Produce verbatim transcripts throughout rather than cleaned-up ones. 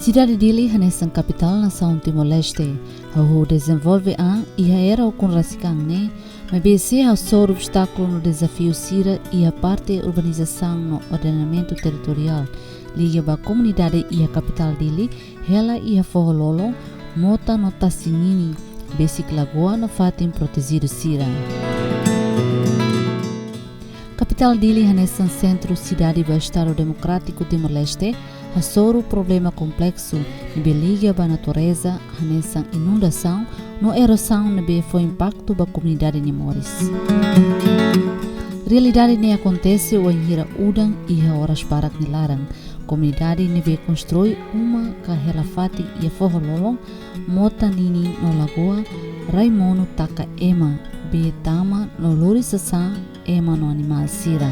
Sidade Dili hanesan kapitál nasaun Timor-Leste, hahú dezenvolve an iha era ukun rasik an ne'e, maibé sei hasoru obstákulu no dezafiu sira iha parte urbanizasaun no ordenamentu territoriál. Liga ba komunidade iha kapitál Dili, hela iha foho-lolon, mota no tasi ninin, besik lagoa no fatin protejidu sira. Kapitál Dili hanesan sentru sidade ba Estadu Demokrátiku Timor-Leste, hasoru problema kompleksu ne'ebé liga ba natureza, hanesan inundasaun no erozaun ne'ebé fó impaktu ba komunidade nia moris. Realidade ne'e akontese wainhira udan iha oras barak nia laran. Komunidade ne'ebé konstrui uma ka hela fatin iha foho-lolon, mota ninin no lagoa, rai monu taka ema, bee tama no lori sasán ema no animál sira.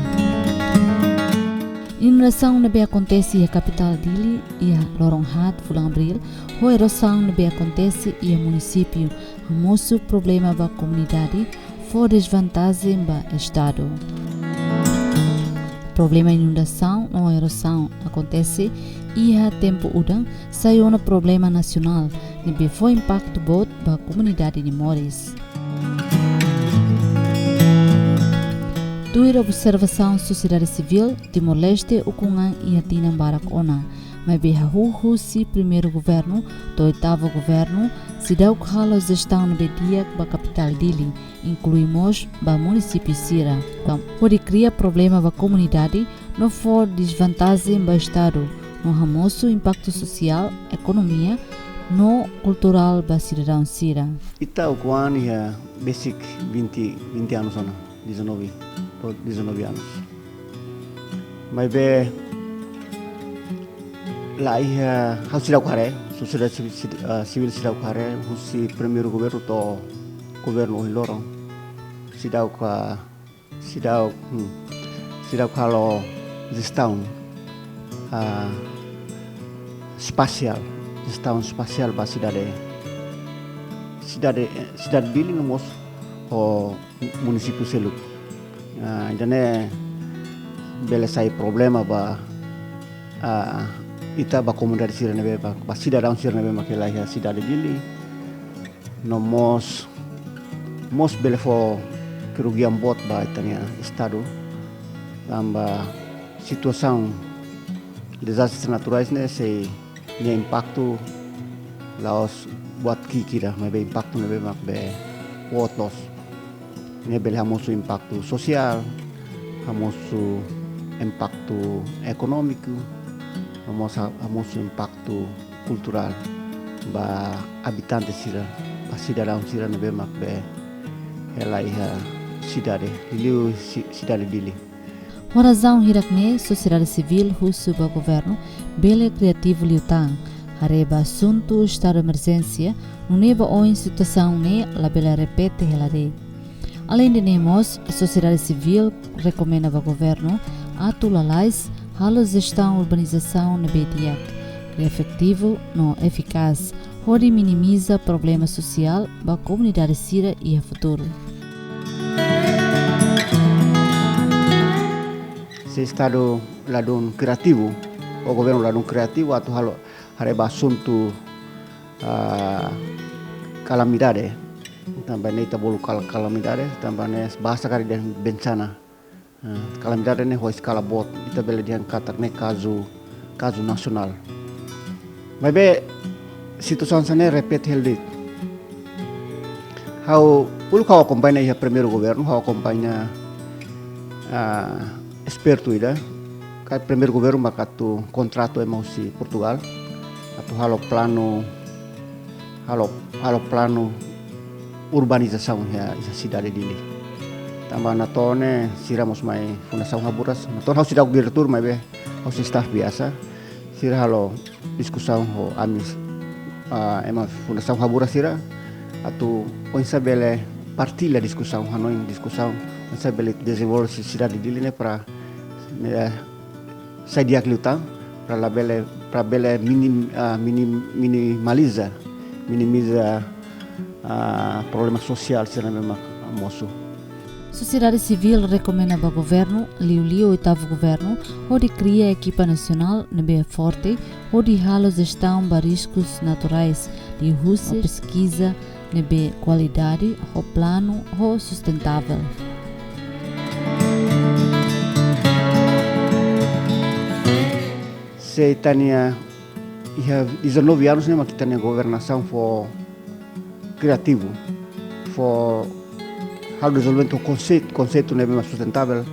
Inundasaun ne'ebé akontese iha kapitál Dili iha loron haat fulan Abríl, ho erozaun ne'ebé akontese iha munisípiu, hamosu problema ba komunidade, fó dezvantajen ba Estadu. Problema inundasaun no erozaun akontese iha tempu udan sai ona problema nasionál, ne'ebé fó impaktu boot ba komunidade nia moris. Tuir observasaun sosiedade sivíl, Timor-Leste ukun an iha tinan barak ona, maibé hahú husi primeiru governu to'o oitavu governu, seidauk halo jestaun ne'ebé di'ak ba kapitál Dili, inklui mós ba munisípiu sira. Hodi kria problema ba komunidade, no fó dezvantajen ba Estadu, no hamosu impaktu sosiál, ekonomia, no kulturál ba sidadaun sira. Ita ukun an iha besik vinte, vinte anos ona, dezanove, por dezanove anos. Maibé, la iha, ha'u seidauk haree, sosiedade sivi-, sid-, ah, sivíl seidauk haree, husi primeiru governu to'o governu ohin loron. Seidauk, ah, seidauk, hmm, seidauk halo jestaun, ah, espasiál, jestaun espasiál ba sidade, sidade, eh, sidade Dili no mós ho munisípiu seluk. Ah, ida-ne'e bele sai problema ba, ah, ita ba komunidade sira ne'ebé ba, ba sidadaun sira ne'ebé mak hela iha sidade Dili. No mós, mós bele fó kerugian boot ba ita-nia Estadu. Tanba situasaun dezastre naturais ne'e sei nia impaktu la'ós buat ki'ik ida, maibé impaktu ne'ebé mak be boot loos. Ne'e bele hamosu impaktu sosiál, hamosu impaktu ekonómiku, hamosu, hamosu impaktu kulturál ba abitante sira, ba sidadaun sira ne'ebé mak be hela iha sidade, liuliu si-, sidade Dili. Ho razaun hirak-ne'e, sosiedade sivíl husu ba governu bele kriativu liután, haree ba asuntu estadu emerjénsia, nune'e ba oin situasaun ne'e labele repete hela de'it. Aleinde ne'e mós, sosiedade sivíl rekomenda ba governu atu lalais halo jestaun urbanizasaun ne'ebé di'ak, efetivu no efikás, hodi minimiza problema sosiál ba komunidade sira iha futuru. Se estadu ladún kriativu, ou governu ladún kriativu atu halo, haree ba asuntu, ah, kalamidade. Tanba ne'e ita bolu kal-, kalamidade, tanba ne'e bahasa karik dehan bencana. Ah, kalamidade ne'e ho eskala boot, ita bele dehan katak ne'e kazu, kazu nasionál. Maibé situasaun sira-ne'e repete hela de'it. Ha'u, uluk ha'u akompaña iha primeiru governu, ha'u akompaña, ah, espertu ida. Ka primeiru governu mak atu kontratu ema husi Portugal. atu halo planu, halo, halo planu urbanizasaun iha, iha sidade Dili. Tanba natoon ne'e sira mós mai Fundasaun Haburas. Natoon ha'u seidauk diretór maibé ha'u sei staff biasa. Sira halo diskusaun ho ami, ah, ema Fundasaun Haburas sira atu oinsá bele partilla diskusaun, hanoin diskusaun, oinsá bele dezenvolve sidade Dili ne'e para, eh, sai di'ak liután, para labele, para bele minim-, ah, minim-, minimaliza, minimiza, ah, problema sosiál sira ne'ebé mak mosu. Sosiedade sivíl rekomenda ba governu, liuliu oitavu governu, hodi kria ekipa nasionál ne'ebé forte, hodi halo jestaun ba riskus naturais, liuhusi peskiza ne'ebé kualidade, ho planu, ho sustentável. Se ita-nia iha dezanove anos ne'e mak ita-nia governasaun fó kriativu, fó halo dezenvolvimentu konseitu, konseitu ne'ebé mak sustentável.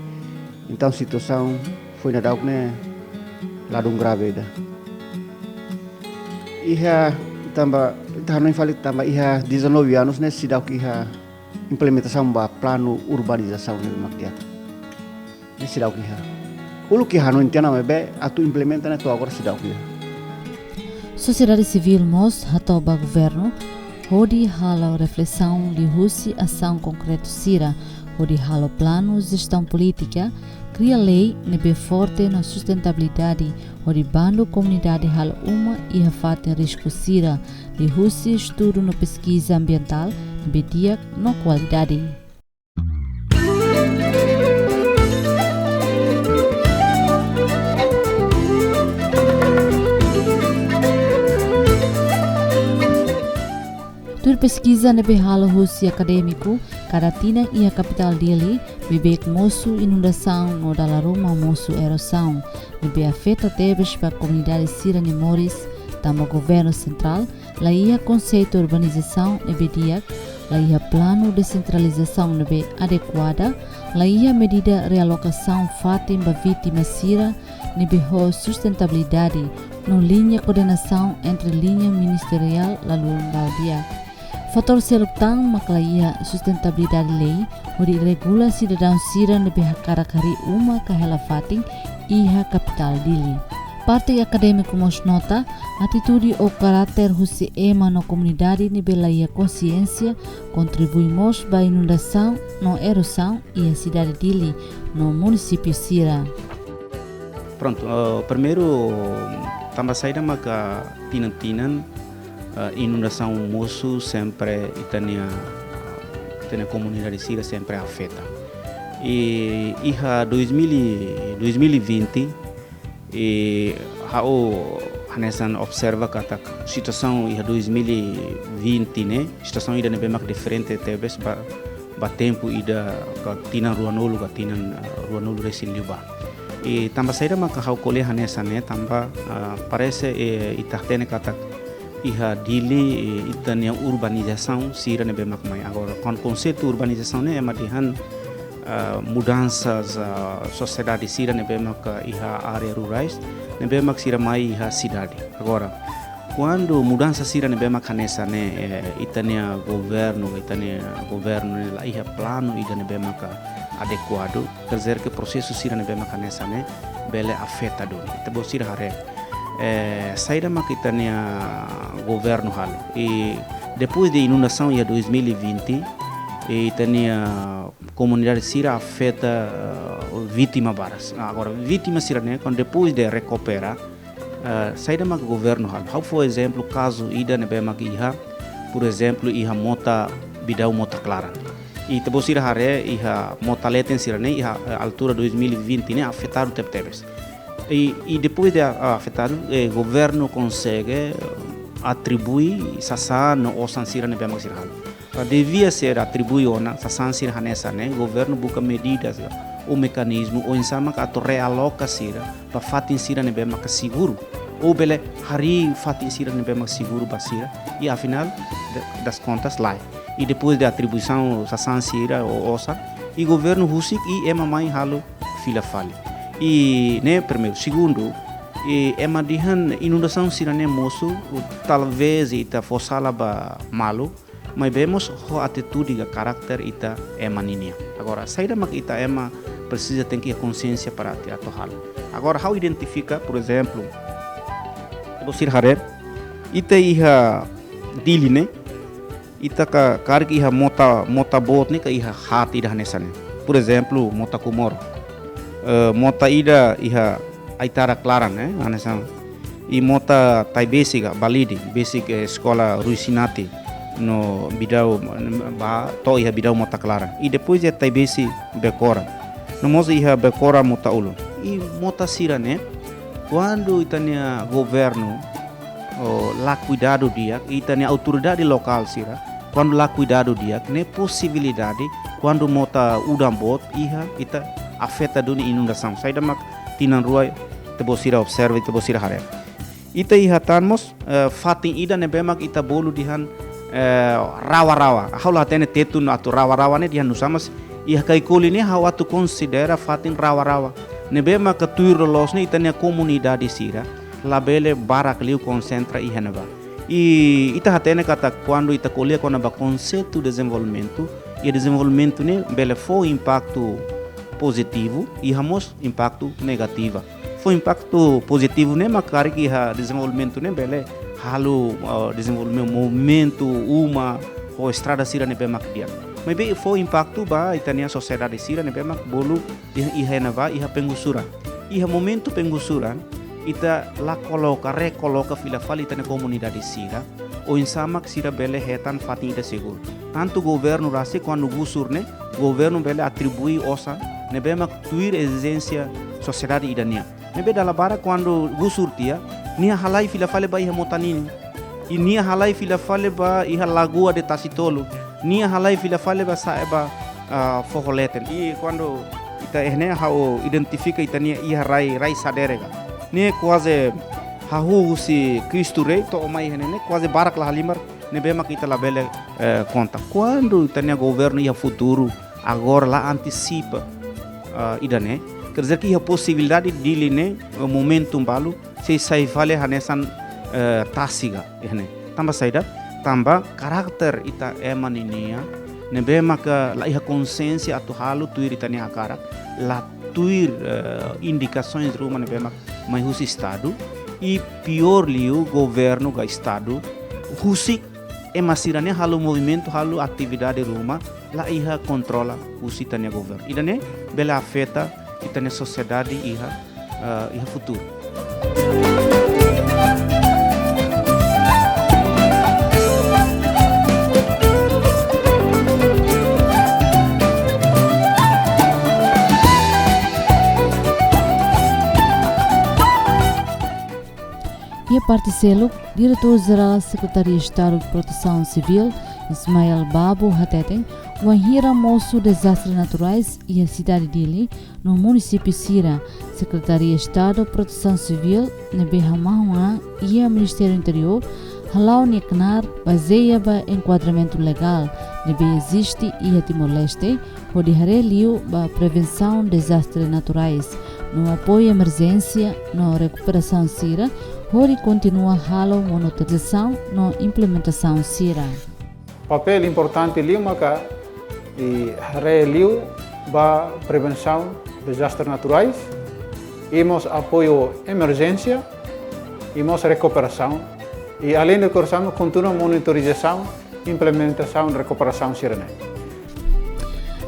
Entaun situasaun foin daudauk ne'e ladún grave ida. Iha tanba, ita hanoin fali tanba iha dezanove anos ne'e seidauk iha implementasaun ba planu urbanizasaun ne'ebé mak di'ak. Ne'e seidauk iha. Uluk iha hanoin tiha ona maibé atu implementa ne'e to'o agora seidauk iha. Sosiedade sivíl mós hato'o ba governu hodi halo reflesaun liuhusi asaun konkretu sira, hodi halo planu jestaun polítika, kria lei ne'ebé forte no sustentabilidade, hodi bandu komunidade halo uma iha fatin risku sira, liuhusi estudu no peskiza ambientál ne'ebé di'ak no kualidade. Tuir peskiza ne'ebé halo husi akadémiku, kada tinan iha kapitál Dili, beibeik mosu inundasaun no dala ruma mosu erozaun, ne'ebé afeta tebes ba komunidade sira-nia moris, tanba governu sentrál la iha konseitu urbanizasaun ne'ebé di'ak, la iha planu desentralizasaun ne'ebé adekuada, la iha medida realokasaun fatin ba vítima sira ne'ebé ho sustentabilidade, no liña koordenasaun entre liña ministeriál la luan la'o di'ak. Fatór seluk tan mak la iha sustentabilidade lei, hodi regula sidadaun sira ne'ebé hakarak harii uma ka hela fatin iha kapitál Dili. Parte akadémiku mós nota, atitude ou karáter husi ema no komunidade ne'ebé la iha konsiénsia kontribui mós ba inundasaun no erozaun iha sidade Dili no munisípiu sira. Prontu, eh, primeiru, tanba saida maka tinan-tinan, eh, inundasaun mosu sempre ita-nia, ita-nia komunidade sira sempre afeta. I iha dois mil e, dois mil e vinte, i ha'u hanesan observa katak situasaun iha dois mil e vinte ne'e, situasaun ida ne'ebé mak diferente tebes ba, ba tempu ida ka tinan ruanulu ka tinan, eh, ruanulu resin liubá. I tanba saida maka ha'u ko'alia hanesan ne'e, tanba, eh, parese, eh, ita hatene katak iha Dili, eh, ita-nia urbanizasaun sira ne'ebé mak mai. Agora, kon-, konseitu urbanizasaun ne'e ema dehan, eh, mudansa, eh, sosiedade sira ne'ebé mak iha área rurais, ne'ebé mak sira mai iha sidade. Agora, kuandu mudansa sira ne'ebé mak hanesan ne'e, eh, ita-nia governu, ita-nia governu ne'e la iha planu ida ne'ebé mak adekuadu, quer dizer que prosesu sira ne'ebé mak hanesan ne'e bele afeta duni. Ita-boot sira haree, eh, saida mak ita-nia governu halo. I depois de inundasaun iha dois mil e vinte, i ita-nia komunidade sira afeta, eh, vítima barak. Agora, vítima sira ne'e, kuandu depois de rekupera, eh, saida mak governu halo. Ha'u fó ezemplu kazu ida ne'ebé mak iha, por ezemplu, iha Mota Bidau, Mota Klaran. I ita-boot sira haree iha mota leten sira ne'e, iha, eh, altura dois mil e vinte ne'e afetadu tebetebes. I, i depois de a-, afetadu, eh, governu konsege atribui sasán no osan sira ne'ebé mak sira halo. Ah, devia ser atribui ona sasán sira hanesan ne'e, governu buka medidas ou mekanizmu oinsá mak atu realoka sira ba fatin sira ne'ebé mak seguru, ou bele harii fatin sira ne'ebé mak seguru ba sira, i afinál de, das contas lae. I depois de atribuisaun sasán sira ou osan, i governu husik i ema mai halo fila fali. I ne'e primeiru. Segundu, I ema dehan inundasaun sira-ne'e mosu, talvés ita fó sala ba malu, maibé mós ho atitude ka karakter ita ema ninian. Agora, saida mak ita ema presiza tenke konsiénsia para atu, atu halo. Agora, ha'u identifika, por ezemplu, ita-boot sira haree, ita iha Dili ne'e, ita ka karik iha mota, mota boot ne'e ka iha haat ida hanesan ne'e. Por ezemplu, mota Comoro. Eh, mota ida iha Aitarak laran, eh, hanesan. I mota Taibesi ka Balide, besik, eh, eskola Rui Sinati no Bidau, ba to'o iha Bidau mota klaran. I depois iha Taibesi Bekora. No mós iha Bekora mota ulun. I mota sira-ne'e, kuandu ita-nia governu, oh, la kuidadu di'ak, ita-nia autoridade lokál sira, kuandu la kuidadu di'ak, ne'e posibilidade, kuandu mota udan boot iha, ita afeta duni inundasaun. Saida mak tinan rua, ita-boot sira observa, ita-boot sira haree. Ita iha tan mós, eh, fatin ida ne'ebé mak ita bolu dehan, eh, rawa-rawa. Ha'u la hatene Tetun atu rawa-rawa ne'e dehan nusá, mas iha Caicoli ne'e ha'u atu konsidera fatin rawa-rawa. Ne'ebé maka tuir loloos ne'e ita-nia komunidade sira labele barak liu konsentra iha ne'ebá. I ita hatene katak kuandu ita ko'alia kona-ba konseitu dezenvolvimentu, i dezenvolvimentu ne'e bele fó impaktu pozitivu, iha mós impaktu negativa. Fó impaktu pozitivu ne'e mak karik iha dezenvolvimentu ne'e bele halo, eh, dezenvolvimentu movimentu, uma, ho estrada sira ne'ebé mak di'ak. Maibé fó impaktu ba ita-nia sosiedade sira ne'ebé mak bolu iha, iha ne'ebá, iha penggusuran. Iha momentu penggusuran, ita la koloka, rekoloka fila fali ita-nia komunidade sira, oinsá mak sira bele hetan fatin ida seguru. Tantu governu rasik kuandu gusur ne'e, governu bele atribui osan ne'ebé mak tuir ezijénsia sosiedade ida nian. Maibé dala barak kuandu gusur tiha, nia halai fila fali ba iha mota ninin. I nia halai fila fali ba iha Lagoa de Tasitolu. Nia halai fila fali ba sa'e ba, ah, foho leten. I kuandu ita iha ne'e ha'u identifika ita-nia iha rai, rai Sadere ka. Ne'e kuaze hahú husi Cristo Rei to'o mai iha ne'e, ne'e kuaze barak la halimar ne'ebé mak ita labele, eh, konta. Kuandu ita-nia governu iha futuru, agora la antisipa, ah, ida-ne'e, quer dizer que iha posibilidade Dili ne'e, eh, momentu balu, sei sai fali hanesan, eh, tasi ka, iha ne'e. Tanba saida, tanba karakter ita ema ninian, ne'ebé maka la iha konsiénsia atu halo tuir ita-nia hakarak, la tuir, eh, indikasoens ruma ne'ebé mak mai husi Estadu, i piór liu governu ka Estadu, husik ema sira-ne'e halo movimentu, halo atividade ruma, la iha kontrola husi ita-nia governu. Ida-ne'e bele afeta ita-nia sosiedade iha, eh, iha futuru. Iha parte seluk, Diretór Jerál Sekretaria Estadu Protesaun Sivíl, Ismael Babo, hateten, wainhira mosu dezastre naturais iha sidade Dili no munisípiu sira, Sekretaria Estadu Protesaun Sivíl ne'ebé hamahon an iha Ministériu Interiór hala'o nia knaar bazeia ba enkuadramentu legál ne'ebé eziste iha Timor-Leste, hodi haree liu ba prevensaun dezastre naturais, no apoiu emerjénsia no rekuperasaun sira, hodi kontinua halo monitorizasaun no implementasaun sira. Papél importante liu maka i haree liu ba prevensaun dezastre naturais, i mós apoiu emerjénsia, i mós rekuperasaun, i além de rekuperasaun, kontinua monitorizasaun, implementasaun rekuperasaun sira-ne'e.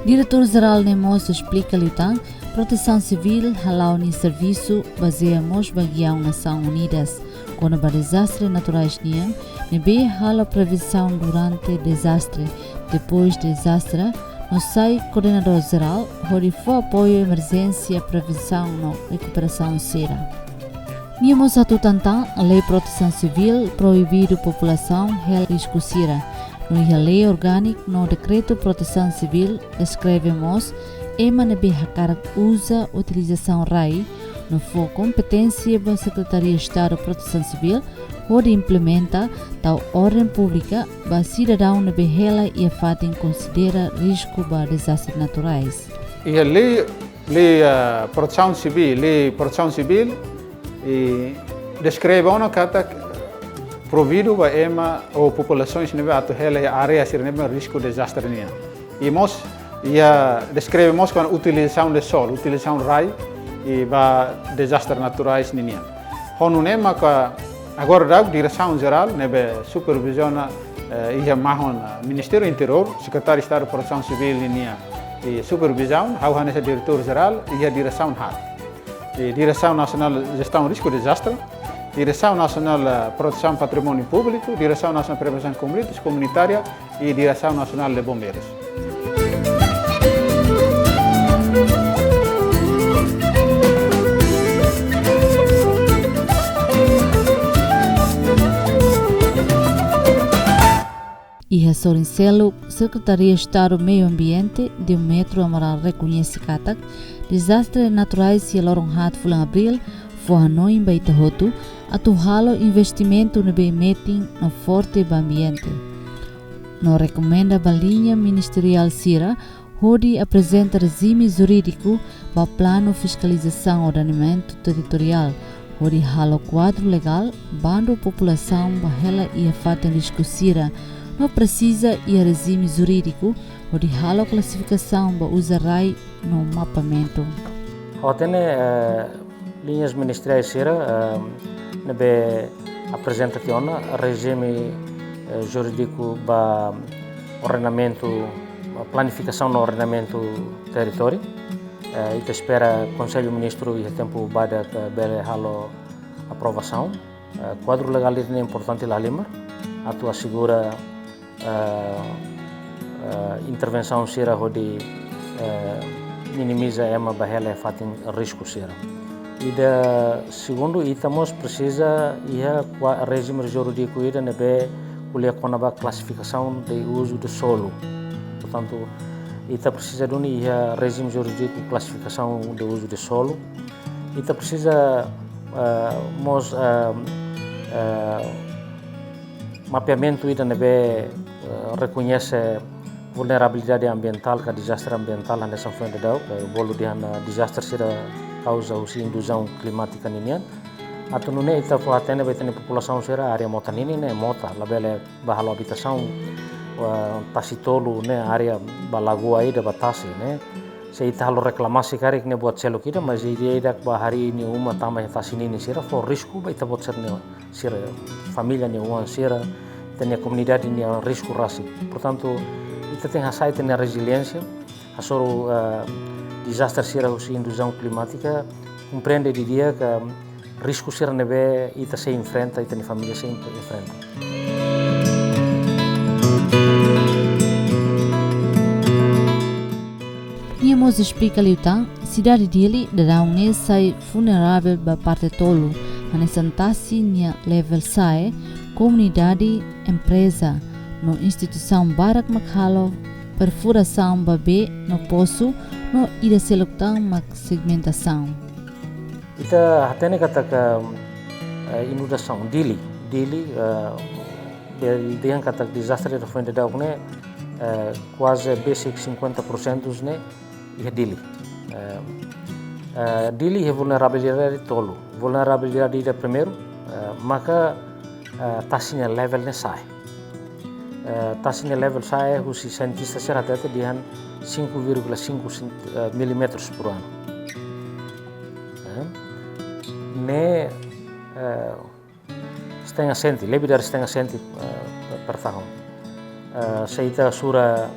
Diretór Jerál ne'e mós esplika liután, Protesaun Sivíl hala'o nia servisu bazeia mós ba giaun Nasaun Unidas kona-ba dezastre naturais nian, ne'ebé halo prevensaun durante dezastre, depois dezastre, no sai koordenadór jerál, hodi fó apoiu emerjénsia, prevensaun no rekuperasaun sira. Nia mós hatutan tan, Lei Protesaun Sivíl proibidu populasaun hela risku sira. No iha lei orgániku no dekretu Protesaun Sivíl deskreve mós ema ne'ebé hakarak uza utilizasaun rai, no fó kompeténsia ba Sekretaria Estadu Protesaun Sivíl hodi implementa tau orden públika ba sidadaun ne'ebé hela iha fatin konsidera risku ba dezastre naturais. Iha lei, lei, eh, protesaun sivíl, lei protesaun sivíl, I deskreve ona katak providu ba ema ou populasaun ne'ebé atu hela iha área sira ne'ebé risku dezastre nian. I mós iha deskreve mós kona-ba utilizasaun de solo, utilizasaun rai i ba dezastre naturais ninian. Ho nune'e maka agora daudaun Diresaun Jerál ne'ebé superviziona, eh, iha mahon, eh, Ministériu Interiór, Sekretáriu Estadu Protesaun Sivíl ninia, i supervizaun, ha'u hanesan Diretór Jerál iha diresaun haat. I Diresaun Nasionál Jestaun Risku Dezastre, Diresaun Nasionál, eh, Protesaun Patrimóniu Públiku, Diresaun Nasionál Prevensaun Konflitus Komunitária i Diresaun Nasionál de Bombeirus. Iha sorin seluk, Sekretaria Estadu Meiu Ambiente, Diometro Amaral rekoñese katak dezastre naturais iha loron haat fulan Abríl fó hanoin ba ita hotu atu halo investimentu ne'ebé metin no forte ba ambiente. No rekomenda ba liña ministeriál sira hodi aprezenta rejime jurídiku ba planu fiskalizasaun ordenamentu territoriál, hodi halo kuadru legál bandu populasaun ba hela iha fatin risku sira, no presiza iha rejime jurídiku hodi halo klasifikasaun ba uza rai no mapamentu. Ha'u hatene, eh, liñas ministeriais sira, eh, ne'ebé aprezenta tiha ona rejime, eh, jurídiku ba ordenamentu, planifikasaun no ordenamentu territóriu. Eh, ita espera Konsellu Ministru iha tempu badak bele halo aprovasaun. Eh, kuadru legál ida-ne'e importante lahalimar atu asegura, eh, eh, intervensaun sira hodi, eh, minimiza ema ba hela iha fatin risku sira. Ida segundu, ita mós presiza iha kua-, rejime jurídiku ida ne'ebé ko'alia kona-ba klasifikasaun de uzu de solo. Portantu, ita presiza duni iha rejime jurídiku klasifikasaun de uzu de solo. Ita presiza, eh, mós, eh, eh, mapeamentu ida ne'ebé, eh, rekoñese vulnerabilidade ambientál ka dezastre ambientál hanesan foin daudauk, eh, bolu dehan, eh, dezastre sira kauza husi induzaun klimátika ninian. Atu nune'e ita fó hatene ba ita-nia populasaun sira área mota ninin ne'e mota, labele ba halo abitasaun, eh, tasi tolu ne'e área ba lagoa ida ba tasi ne'e. Se ita halo reklamasi karik ne'e buat seluk ida, mas ida-idak ba harii nia uma tama iha tasi ninin sira fó risku ba ita-boot sira-nia, sira família nia oan sira, ita-nia komunidade nia risku rasik. Portantu, ita tenke hasa'e ita-nia reziliénsia, hasoru, eh, dezastre sira husi induzaun klimátika, komprende didi'ak risku sira ne'ebé ita sei enfrenta, ita-nia família sei enfrenta. Nia mós esplika liután, sidade Dili daudaun ne'e sai vulneravel ba parte tolu, hanesan tasi nia level sa'e, komunidade, empreza, no instituisaun barak mak halo perfurasaun ba bee no posu, no ida seluk tan mak sedimentasaun. Ita hatene katak, eh, inundasaun Dili, Dili, eh, bele dehan katak dezastre ida foin daudauk ne'e, eh, kuaze besik cinquenta por cento ne'e iha Dili. Eh, eh, Dili iha vulnerabilidade tolu. Vulnerabilidade ida primeiru, eh, maka, eh, tasi nia level ne'e sa'e. Eh, tasi nia level sa'e husi sientista sira hatete dehan cinco vírgula cinco cent-, eh, milímetros por ano. Eh, ne'e, eh, setengah senti, lebih dari setengah senti, eh, per tahun. Eh, se ita sura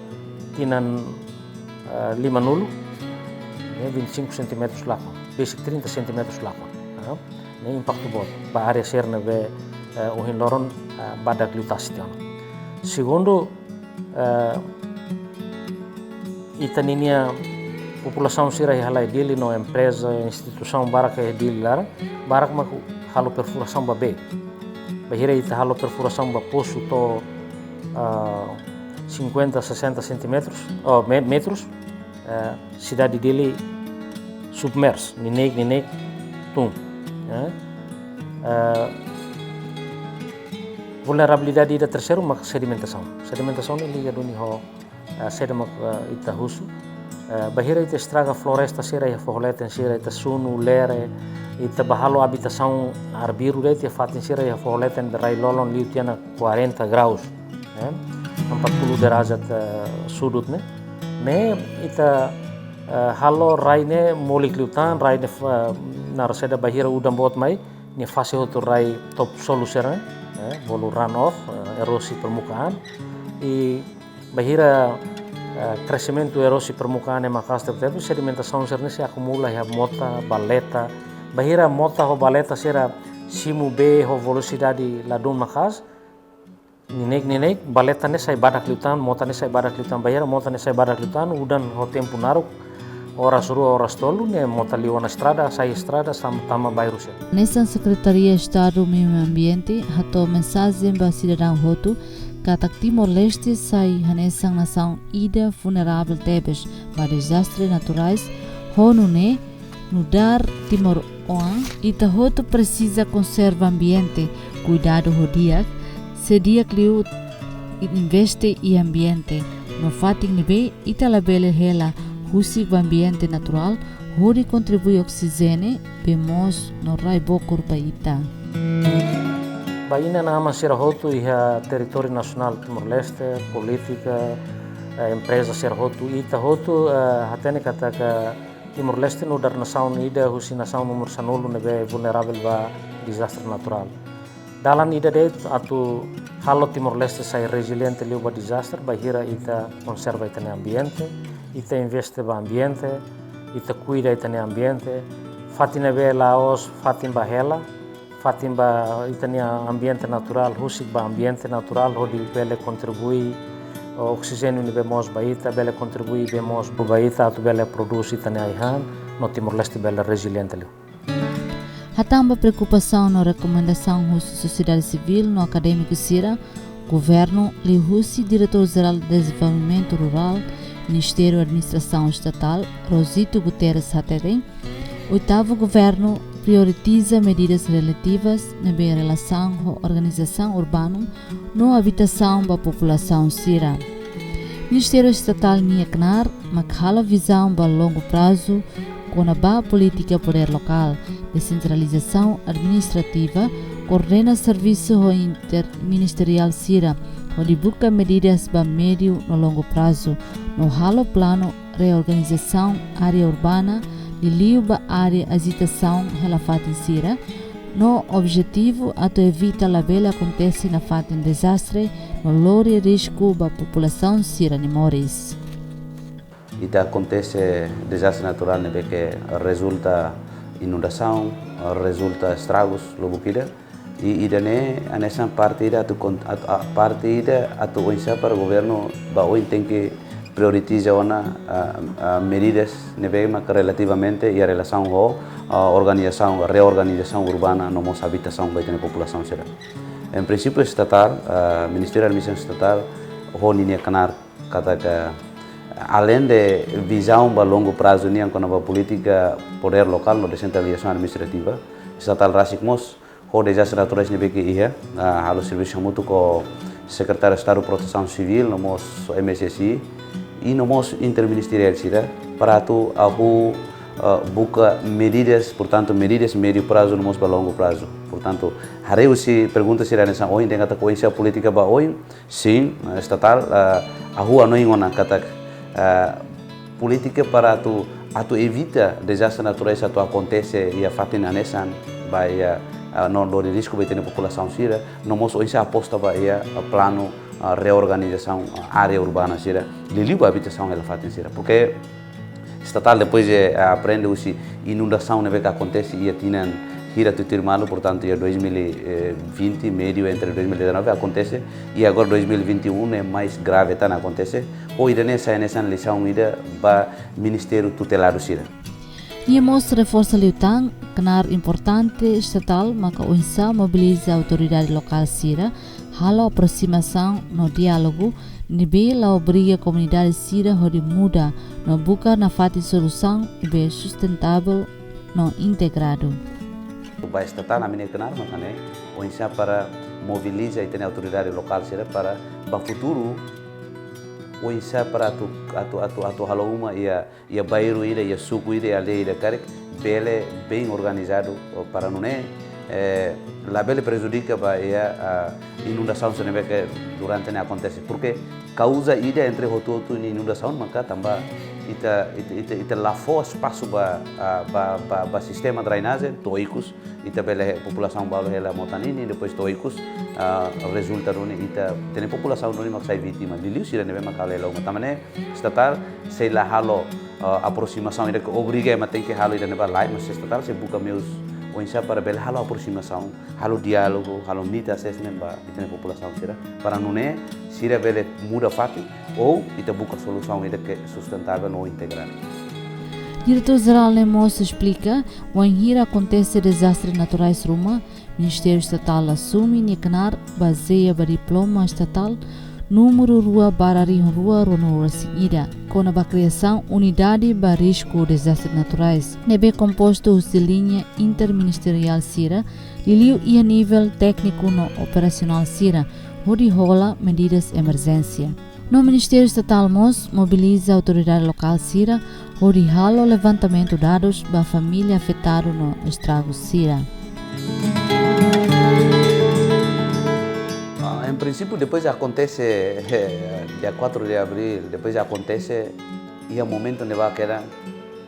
tinan, eh, lima-nulu, ne'e vinte e cinco centímetros lakon, besik trinta centímetros lakon. Eh, ne'e impaktu boot ba área sira ne'ebé, eh, ohin loron, eh, badak liu tasi tiha ona. Segundu, eh, ita-ninia populasaun sira iha halai Dili no empreza, instituisaun barak iha Dili laran, barak mak halo perfurasaun ba bee. Bainhira ita halo perfurasaun ba posu to'o, ah, cinquenta, sessenta centímetros, oh, me-, metros, eh, sidade Dili submerge, neineik, neineik, tun. Eh, eh, vulnerabilidade ida terseiru mak sedimentasaun. Sedimentasaun ne'e liga duni ho, eh, saida mak, eh, ita husu, Eh, bainhira ita estraga floresta sira iha foho leten sira, ita sunu lere, ita bá halo abitasaun arbiru de'it iha fatin sira iha foho leten be rai lolon liu tiha ona quarenta graus, eh, empat puluh derajat, eh, sudut ne'e. Ne'e ita, eh, halo rai ne'e molik liután, rai ne'e fa-, naran saida bainhira udan boot mai, nia fase hotu rai to'o solu sira ne'e, eh, bolu runoff, eh, erosi permukaan. I bainhira, eh, kresimentu erosi permukaan ne'e maka'as tebetebes, sedimentasaun sira ne'e sei akumula iha mota, valeta. Bainhira mota ho valeta sira simu bee ho velosidade ladún maka'as, neineik, neineik, valeta ne'e sai badak liután, mota ne'e sai badak liután, bainhira mota ne'e sai badak liután, udan ho tempu naruk, oras rua, oras tolu, ne'e mota liu ona estrada, sai estrada, sam-, tama bairru sira. Hanesan Sekretaria Estadu Meiu Ambiente hato'o mensajen ba sidadaun hotu, katak Timor-Leste sai hanesan nasaun ida vulneravel tebes ba dezastre naturais, ho nune'e, nu'udar timoroan, ita hotu presiza konserva ambiente, kuidadu ho di'ak, sei di'ak liu investe iha ambiente, no fatin ne'ebé ita labele hela husik ba ambiente naturál, hodi kontribui oksijéniu, bee moos no rai bokur ba ita. Ba inan-aman sira hotu iha territóriu nasionál Timor-Leste, polítika, eh, empreza sira hotu, ita hotu, eh, hatene katak Timor-Leste nu'udar nasaun ida husi nasaun númeru sanulu ne'ebé vulneravel ba dezastre naturál. Dalan ida de'it atu halo Timor-Leste sai reziliente liu ba dezastre, bainhira ita konserva ita-nia ambiente, ita investe ba ambiente, ita kuida ita-nia ambiente, fatin ne'ebé la'ós fatin ba hela, fatin ba ita-nia ambiente naturál, husik ba ambiente naturál, hodi bele kontribui, o, oksijéniu ne'ebé moos ba ita, bele kontribui bee moos ba ita, atu bele prodús ita-nia ai-han, no Timor-Leste bele reziliente liu. Hatán ba preokupasaun no rekomendasaun husi sosiedade sivíl no akadémiku sira, governu, liuhusi Diretór Jerál Dezenvolvimentu Rurál, Ministériu Administrasaun Estatál, Rosito Guterres hateten, oitavu governu prioritiza medidas relativas ne'ebé relasaun ho organizasaun urbanu no abitasaun ba populasaun sira. Ministériu Estatál nian knaar mak halo vizaun ba longu prazu kona-ba polítika podér lokál, desentralizasaun administrativa, koordena servisu ho interministeriál sira, hodi buka medidas ba médiu no longu prazu, no halo planu reorganizasaun área urbana, liuliu ba área ajitasaun hela fatin sira, no objetivu atu evita labele akontese nafatin dezastre, no lori risku ba populasaun sira-nia moris. Ita akontese dezastre naturál ne'ebé ke rezulta inundasaun, rezulta estragus, lubuk ida. I ida-ne'e hanesan parte ida atu kon-, atu, a, parte ida atu oinsá para governu ba oin tenke prioritiza ona, a, a, medidas ne'ebé mak relativamente iha relasaun ho, a, organizasaun, reorganizasaun urbana no mós abitasaun ba ita-nia populasaun sira. Em princípio estatál, a, Ministériu Administrasaun Estatál ho ninia knaar katak, aleinde vizaun ba longu prazu nian kona-ba polítika podér lokál no desentralizasaun administrativa, estatál rasik mós ho dezastre naturais ne'ebé ke iha, a, halo servisu hamutuk ho Sekretáriu Estadu Protesaun Sivíl, no mós M S S I, i no mós interministeriál sira, para atu hahú, a, buka medidas, portantu, medidas médiu prazu no mós ba longu prazu. Portantu, haree husi pergunta sira hanesan ohin, dehan katak oinsá polítika ba oin, sin, eh, estatál, eh, hahú hanoin ona katak, eh, polítika para atu, atu evita dezastre naturais atu akontese iha fatin hanesan, ba iha, eh, no lori risku ba ita-nia populasaun sira, no mós oinsá aposta ba iha, eh, planu, eh, reorganizasaun, eh, área urbana sira, liuliu ba abitasaun hela fatin sira. Porke estatál depois de, eh, aprende husi inundasaun ne'ebé ke akontese iha tinan hira tutuir malu, portantu, iha dois mil e vinte, médiu entre dois mil e dezanove akontese, i agora dois mil e vinte e um ne'e mais grave tan akontese, ho ida-ne'e sai hanesan lisaun ida ba ministériu tuteladu sira. Nia mós reforsa liután, knaar importante estatál maka oinsá mobiliza autoridade lokál sira, halo aproximasaun no diálogu, ne'ebé la obriga komunidade sira hodi muda, no buka nafatin solusaun ne'ebé sustentável no integradu. Ba estatál ami-nia knaar maka ne'e, oinsá para mobiliza ita-nia autoridade lokál sira para ba futuru oinsá para atu, atu, atu, atu halo uma iha, iha bairru ida, iha suku ida, iha aldeia ida karik bele bem organizadu, para nune'e, eh, labele prejudika ba iha, ah, inundasaun sira ne'ebé ke durante ne'e akontese. Porque kauza ida entre hotu-hotu ne'e inundasaun maka tanba ita, ita, ita, ita la fó espasu ba, ah, ba, ba, ba sistema drenajen, to'o ikus ita bele populasaun balu hela mota ninin, depois to'o ikus, ah, rezulta duni ita, ita-nia populasaun duni mak sai vítima. Liuliu sira ne'ebé mak halo hela uma. Tanba ne'e Estatal sei la halo, ah, aproximasaun ida ke obriga ema tenke halo ida ne'ebá lae, mas Estatal sei buka meius oinsá para bele halo aproximasaun, halo diálogu, halo need assessment ba ita-nia populasaun sira, para nune'e sira bele muda fatin ou ita buka solusaun ida ke sustentável no integradu. Diretór Jerál ne'e mós esplika, wainhira akontese dezastre naturais ruma, Ministériu Estatál asume nia knaar bazeia ba diploma estatál númeru rua barra rihun rua ruanulu-resin-ida, kona-ba kriasaun unidade ba risku dezastre naturais, ne'ebé kompostu husi liña interministeriál sira, liuliu iha nivel tékniku no operasionál sira, hodi hola medidas emerjénsia. No Ministériu Estatál mós mobiliza autoridade lokál sira hodi halo levantamentu dadus ba família afetadu no estragu sira. Ah, em princípio, depois akontese, eh, dia quatro de abril, depois akontese, iha momentu ne'ebá kedas,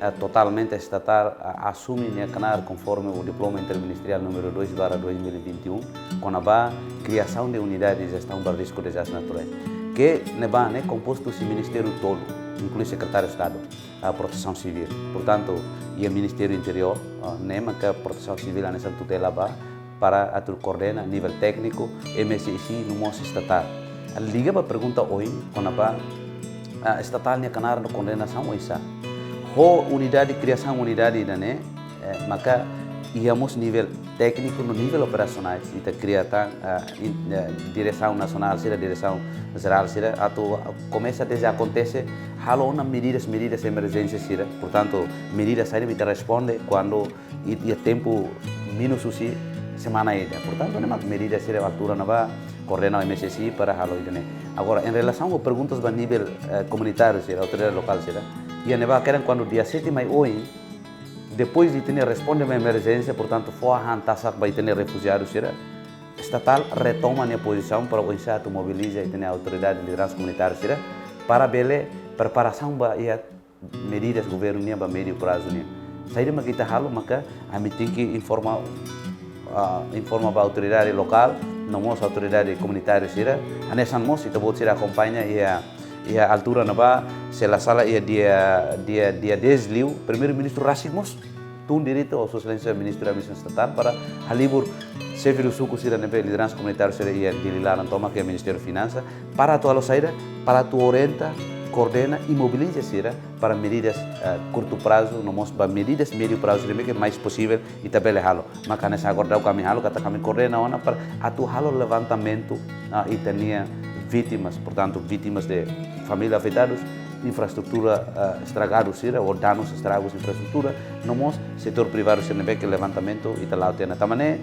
eh, totalmente Estatal, ah, asume nia knaar konforme o diploma interministerial número dois barra dois mil e vinte e um, kona-ba kriasaun de unidade de jestaun ba risku dezastre naturais, ke ne'ebá ne'e kompostu husi ministériu tolu, inklui Sekretáriu Estadu, ah, Protesaun Sivíl. Portantu, iha Ministériu Interiór, ah, ne'e maka Protesaun Sivíl hanesan tutela ba, para atu koordena nivel tékniku, M S S I no mós Estatál. Liga ba pergunta ohin, kona-ba, ah, Estatál nia knaar no koordenasaun oinsá. Ho unidade, kriasaun unidade ida-ne'e, eh, maka iha mós nivel tékniku no nivel operasionál, ita kria tan, ah, in-, eh, diresaun nasionál sira, diresaun jerál sira, atu komesa dezde akontese, halo ona medidas, medidas emerjénsia sira. Portantu, medidas saida mak ita responde kuandu i-, iha tempu menus husi semana ida. Portantu, ne'e mak medida sira altura ne'ebá koordena ho M S S I para halo ida-ne'e. Agora, em relação a perguntas ba nivel, eh, komunitáriu sira, autoridade lokál sira, iha ne'ebá kedas kuandu dia sete mai oin, depois de ita-nia responde ba emerjénsia, portantu, fó hahán tasak ba ita-nia refujiadu sira, Estatál retoma nia pozisaun para oinsá atu mobiliza ita-nia autoridade lideransa komunitáriu sira para bele preparasaun ba iha medidas governu nian ba médiu prazu nian. Saida mak ita halo maka ami tenke informa, ah, informa ba autoridade lokál, no mós autoridade komunitáriu sira. Hanesan mós ita-boot sira akompaña iha, iha altura ne'ebá, se la sala iha dia, dia, dia dez liu, Primeiru-Ministru rasik mós tun diretu ho Sua Exelénsia Ministru Administrasaun Estatál para halibur xefe do suku sira ne'ebé lideransa komunitáriu sira iha Dili laran tomak iha Ministériu Finansa, para atu halo saida, para atu orienta, koordena i mobiliza sira para medidas, eh, kurtu prazu, no mós ba medidas médiu prazu ne'ebé ke mais posivel ita bele halo. Maka hanesan agora daudaun ami halo, katak ami koordena ona para atu halo levantamentu, ah, ita-nia vítimas, portantu, vítimas de família afetadus, infraestrutura, ah, estragadu sira, ou danus, estragus infraestrutura, no mós setór privadu sira ne'ebé ke levantamentu ita la'o tiha ona. Tanba ne'e,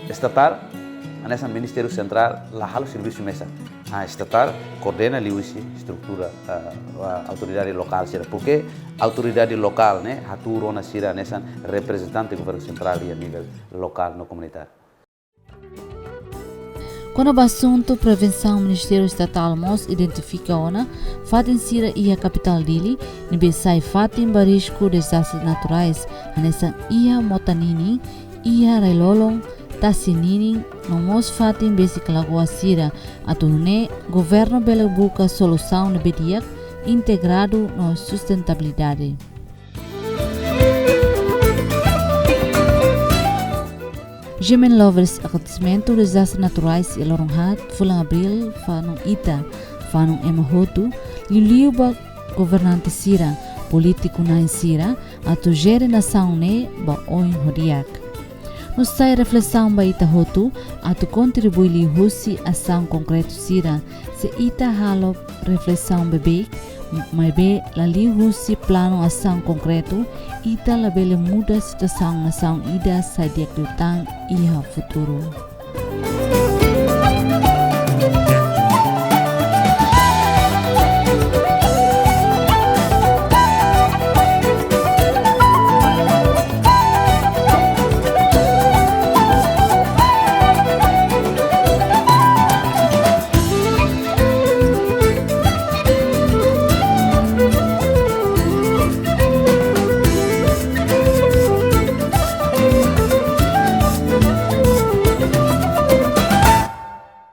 Estatál, hanesan Ministériu Sentrál, la halo servisu mesak. Ah, Estatál koordena liuhusi estrutura, ah, ah, autoridade lokál sira. Porke autoridade lokál ne'e hatuur ona sira hanesan reprezentante governu sentrál iha nivel lokál no komunitáriu. Kona-ba asuntu prevensaun, Ministériu Estatál mós identifika ona fatin sira iha kapitál Dili ne'ebé sai fatin ba risku dezastre naturais, hanesan iha mota ninin, iha rai-lolon, tasi ninin, no mós fatin besik lagoa sira, atu nune'e governu bele buka solusaun ne'ebé di'ak, integradu no sustentabilidade. G M N Lovers, akontesimentu dezastre naturais iha loron haat fulan Abríl fanun ita, fanun ema hotu, liuliu ba governante sira, polítiku na'in sira, atu jere nasaun ne'e ba oin ho di'ak. No sai reflesaun ba ita hotu, atu kontribui liuhusi asaun konkretu sira. Se ita halo reflesaun beibeik, maibé la liuhusi planu asaun konkretu, ita labele muda situasaun nasaun ida sai di'ak liután iha futuru.